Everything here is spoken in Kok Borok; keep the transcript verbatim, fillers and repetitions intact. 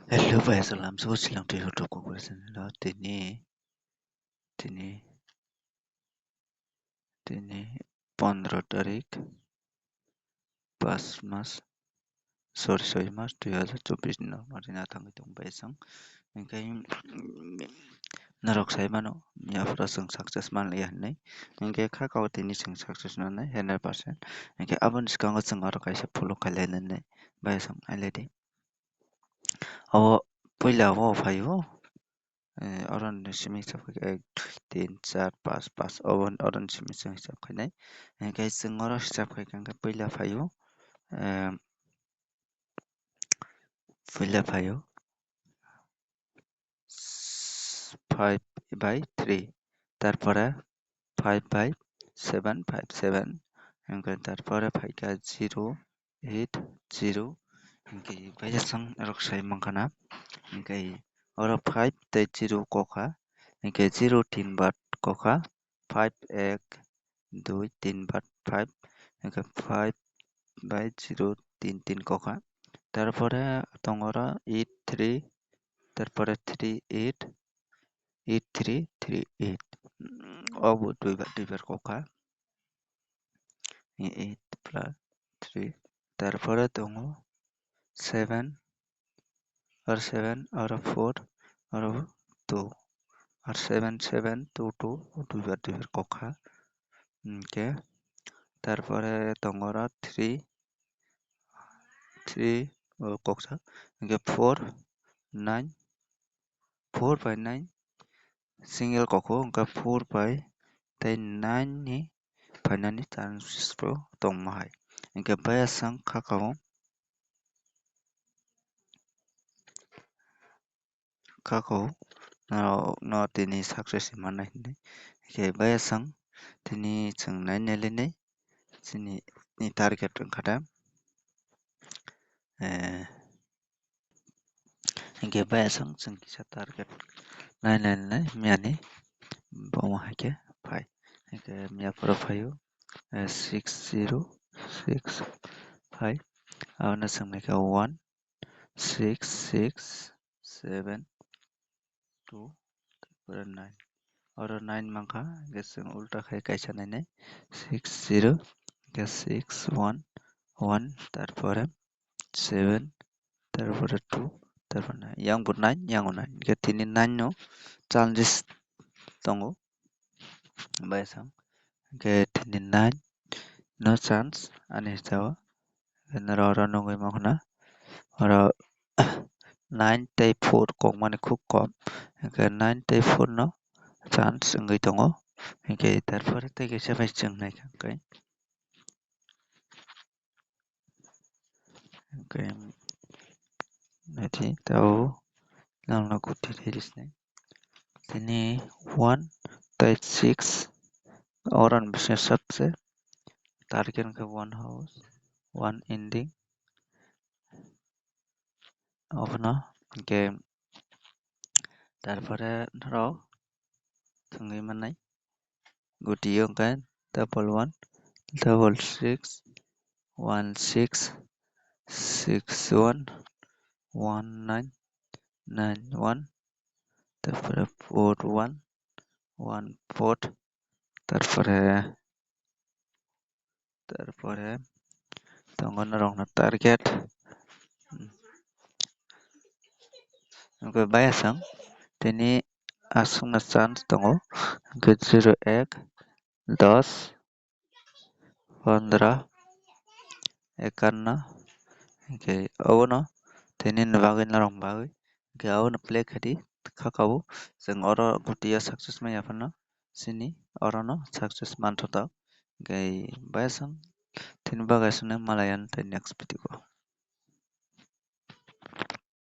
Hello, bai salam, so silang twi YouTube kok channel o tini, tini, tini pondro tarik, pas mas, sorry, soi mas, dui hazar chobbish ni norok no rina thangwi tong bai chwng. Hinkhe norok sai mano, yaphoro chwng success manliya hinwi. Hinkhe kha kao tini chwng success nanai hundred percent. Hinkhe aboni swkango chwng oro kaisa follow khailai nanai bai chwng ailai di. O puila o phaio, eh, oro ni simi hisab khai ek, dui, tin, char, pas, pas, obo oro ni simi chwng hisab khainai. Hinkhe chwng oro hisab khaikha hinkhe puila phaio, eh, puila phaio five by three, tarpore five by seven, five seven, hinkhe tarpore phaikha zero eight zero, hinkhe bai chwng norok sai mankha na, hinkhe oro five tei zero kokha, hinkhe zero tin bar kokha, five ek dui tin bar five, hinkhe five by zero tin tin kokha. Tarpore tongo oro eight three, tarpore three eight, eight three three eight. Obo dui bar, dui bar kokha. Eight plus three. Tarpore tongo seven, aro seven, aro four, aro two, aro seven, seven, two, two, dui bar, dui bar kokha. Hinkhe tarpore tongo oro three, three, o koksa. Hinkhe four, nine, four by nine, single kokho, hinkhe four by tei nine ni phainani chance bo tongma hai. Hinkhe bai chwng kha kao, kha kao norok no tini success manai hinwi. Hinkhe bai chwng tini chwng nai nai le nai chini ni target wngkha da, eh, Hinkhe bai aswk chwng kisa target nai nai nai miyani bomo hai khe phai. Hinkhe miya phoro phaio, eh, six zero six five. Abono chwng nai khe one six six seven two, tarpore nine. Oro nine mankha, hinkhe chwng ulta khai kaisa nainai six zero, hinkhe six one one, tarpore seven, tarpore two, tarpore nine. Yang bo nine, yang bo nine. Hinkhe tini nine no chances tongo bai sam. Hinkhe tini nine no chance ani hisabo. Hinkhe norok oro nugwi mankha na oro nine tei four kokmani khub kom. Hinkhe nine tei four no chance wngwi tongo. Hinkhe tarpore tei kaisa bai chwng naikha hinkhe. Hinkhe naidi tabuk nangno kuti release nai. Tini one tei six oro ni bisingo sabse target khe one house, one ending. Obono hinkhe tarpore norok thwngwi mannai. Gutio hinkhe double one, double six, one six, six one, one nine, nine one, tarpore four one, one four, tarpore, tarpore tongo norokno target. Hinkhe bai aswk tini aswkno chance tongo, hinkhe zero ek, dos, pondro, ekanno, hinkhe obono tini ni bagwi norok bagwi, hinkhe obono play khaidi, kha kao chwng oro gutio success manya phano chini orono success manthoto, hinkhe bai aswk tini bagwi aswkno malaiya tei next video o.